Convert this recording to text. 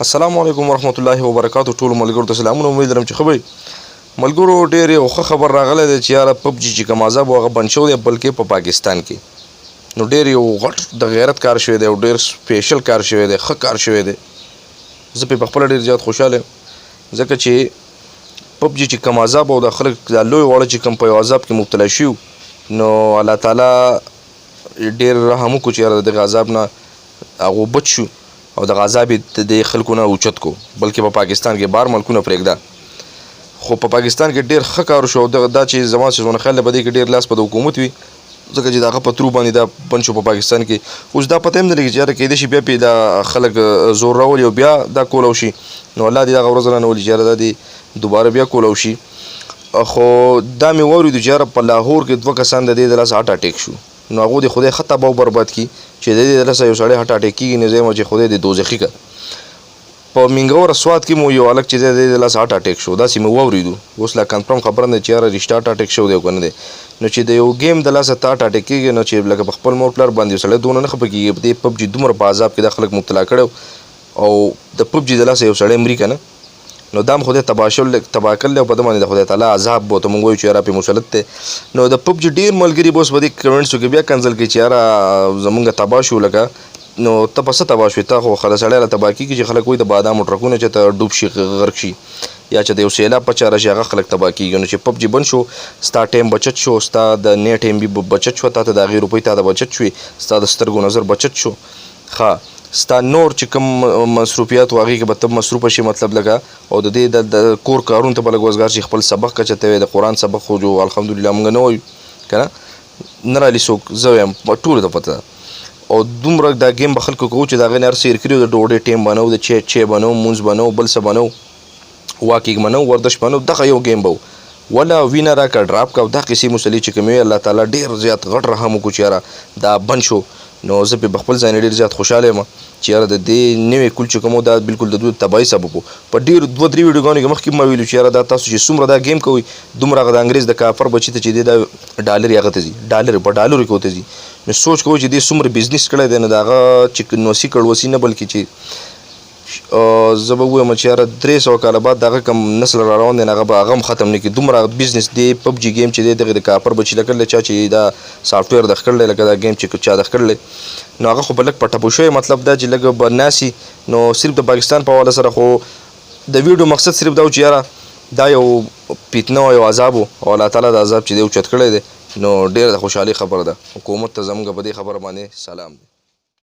السلام علیکم ورحمت الله وبرکاتو. ټول ملګرو ته سلامونه. امید لرم چې ښه به ملګرو. ډېر یو ښه خبر راغلی دی چې یاره پبجي چې کوم عذاب و، هغه بند شوی دی، بلکې په پاکستان کې. نو ډېر یو غټ د غیرت کار شوی دی او ډېر سپیشل کار شوی دی، ښه کار شوی دی. زه پرې په خپله ډېر زیات خوشحاله یم، ځکه چې پبجي چې کوم عذاب او د خلک دا لوی واړه چې کوم په یو عذاب کې مبتلا شوي، نو الله تعالی ډېر رحم وکړو چې یاره د دغه عذاب نه هغو بچ شو او دغه عذاب یې د دې خلکو نه اوچت کو. بلکې په پاکستان کې، بار ملکونه پرېږده، خو په پاکستان کې ډېر ښه کار شو. او دغه دا چې زما څه ونه خیال په دې کې ډېر لاس په د حکومت وي، ځکه چې د هغه په ترو باندې دا بند شو په پاکستان کې. اوس دا پته هم نه لګي چې یاره کېدای شي بیا پرې دا خلک زور راولي او بیا دا کولاو شي. نو الله دې دغه ورځ رانه ولي چې یاره دا دې دوباره بیا کولاو شي. خو دا مې واورېدو چې یاره په لاهور کې دوه کسان د دې د لاسه هارټ اټیک شو. نو هغو دې خدای ښه تباه او برباد کړي چې د دې د لاسه یو سړی هارټ اټیک کېږي، نو زه وایم چې خدای دې دوزخي کړه. په مینګوره سوات کې مو یو هلک چې دی، د دې د لاسه هارټ اټیک شو، داسې مې واورېدو. اوس لا کنفرم خبره نه ده چې یاره رښتیا هارټ اټیک شوی دی او که نه دی. نو چې د یو ګیم د لاسه ته هارټ اټیک کېږي، نو چې لکه په خپل مور پلار باندې یو سړی دونه نه خفه کېږي. په دې پبجي دومره په عذاب کې دا خلک مبتلا کړی او د پبجي د لاسه یو سړی مري که نه، نو دا هم خدای تباه شول، تباه کړل او په ده باندې د خدای تعالی عذاب به ورته مونږ وایو چې یاره پرې مسلط دی. نو د پبجي ډېر ملګري به اوس په دې کمنټسو کې بیا کنځل کوي چې یاره زمونږ تباه شو. لکه نو ته په څه تباه شوې؟ ته خو خله سړی له تباه کېږي چې خلک وایي د بادامو ټرکونه چې ته ډوب شي، غرق شي، یا چې د یو سیلاب په چا راشي، هغه خلک تباه کېږي. نو چې پبجي بند شو، ستا ټایم بچت شو، ستا د نیټ ایم بي بچت شو، تا ته د هغې روپۍ تا ته بچت شوې، ستا د سترګو نظر بچت شو، ښه ستا نور چې کوم مصروفیات و، هغې کې به ته مصروفه شې. مطلب لکه او د دې د کور کارونو ته به لږ وزګار شي. خپل سبق که چېرته وې، د قرآن سبق خو جو الحمدلله مونږ نه وایو که نه، نه رالي څوک، زه وایم ټولو ته پته ده. او دومره دا ګیم به خلکو کوو چې د هغې نه هر څه هېر کړي. د ډوډۍ ټایم به نه و، د چای به نه و، مونځ به نه و، بل څه به نه و، واکینګ به نه و، ورزش به نه و، دغه یو ګیم به و. ولا وینه راکړه، ډراپ کا او دا قصې مسلې چې کومې وې. الله تعالی ډېر زیات غټ رحم وکړو چې یاره دا بند شو. نو زه پرې په خپل ځای نه ډېر زیات خوشحاله یم چې یاره د دې نوې کول چې کوم، دا بالکل د دوی تباهي سبب و. په ډېرو دوه درې ویډیوګانو کې مخکې ما ویلو چې یاره دا تاسو چې څومره دا ګیم کوئ، دومره هغه د انګرېز د کافر بچي ته چې دی دا ډالرې هغه ته ځي، ډالر په ډالرو کې ورته ځي. نو سوچ کوئ چې دې څومره بزنس کړی دی. نو د هغه چې نوسي کړوسي نه، بلکې چې زه به ووایم چې یاره 300 کاله بعد د هغه کوم نسل را روان دی، هغه به هغه هم ختم نه کړي، دومره بزنس دی پبجي ګیم چې دی دغه د کافر بچي لکه چا چې دا سافټویر د کړل، لکه دا ګیم چې چا د کړل، نو هغه خو به لږ په ټپو شوی. مطلب دا چې لږ به ناسي. نو صرف د پاکستان په حواله سره خو د ویډیو مقصد صرف دا و چې یاره دا یو فتنه او یو عذاب او الله تعالی د عذاب چې دی اوچت کړی دی. نو ډېره د خوشحالۍ خبره ده. حکومت ته زمونږ په دې خبره باندې سلام دی.